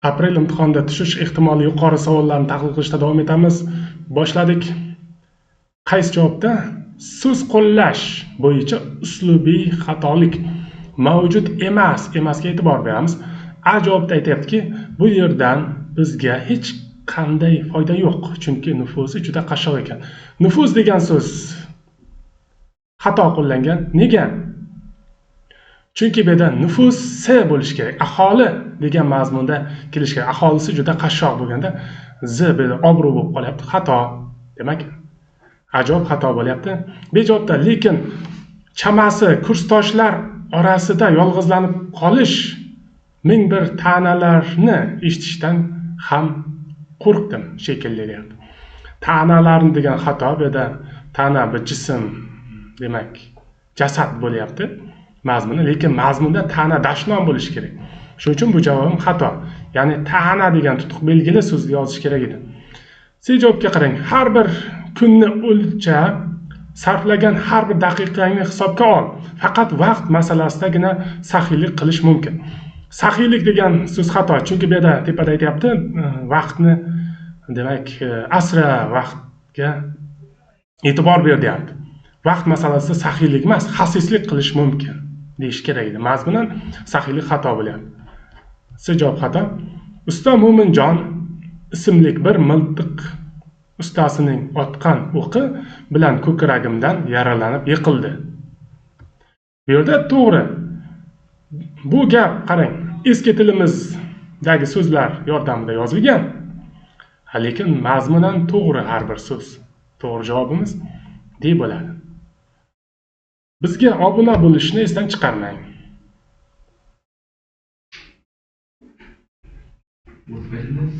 Aprel imtihonida tushish ehtimoli yuqori savollarni tahlil qilishda davom etamiz. Boshladik. Qaysi javobda so'z qo'llash bo'yicha uslubiy xatolik mavjud emas, emasga e'tibor beramiz. A javobda aytyaptiki, bu yerdan bizga hech qanday foyda yo'q, chunki nufuzi juda qashshoq ekan. Nufuz degan so'z xato qo'llangan. Nega? Chunki bu yerda nufus s bo'lishi kerak. Aholi degan mazmunda kelishi kerak. Aholisi juda qashshoq bo'lganda z bu yerda obro' bo'lib qolyapti. Xato. Demak, A javob xato bo'lyapti. B javobda lekin chamasi kursdoshlar orasida yolg'izlanib qolish ming bir ta'nalarni eshitishdan ham qo'rqdim shekilli deyapti. Ta'nalarni degan xato, bu yerda ta'na bir jism, demak, jasad bo'lyapti mazmuni, lekin mazmunda ta'na dashnom bo'lishi kerak. Shuning uchun bu javobim xato. Ya'ni ta'na degan tutuq belgili so'zni yozish kerak edi. C javobga qarang. Har bir kunni o'lchab, sarflagan har bir daqiqangni hisobga ol. Faqat vaqt masalasidagina saxiylik qilish mumkin. Saxiylik degan so'z xato, chunki bu yerda tepada aytyapti, vaqtni, demak, asra vaqtga e'tibor ber deyapti. Vaqt masalasida saxiylik emas, xasislik qilish mumkin deyish kerak edi. Mazmunan saxiylik xato bo'lyapti. C javob xato. Usta Mo'minjon ismli bir miltiq ustasining otgan o'qi bilan ko'kragimdan yaralanib yiqildi. Bu yerda to'g'ri. Bu gap qarang, eski tilimizdagi so'zlar yordamida yozilgan. Lekin mazmunan to'g'ri har bir so'z. To'g'ri javobimiz D bo'ladi. Bizga obuna bo'lishni esdan chiqarmang. O'tmaymiz.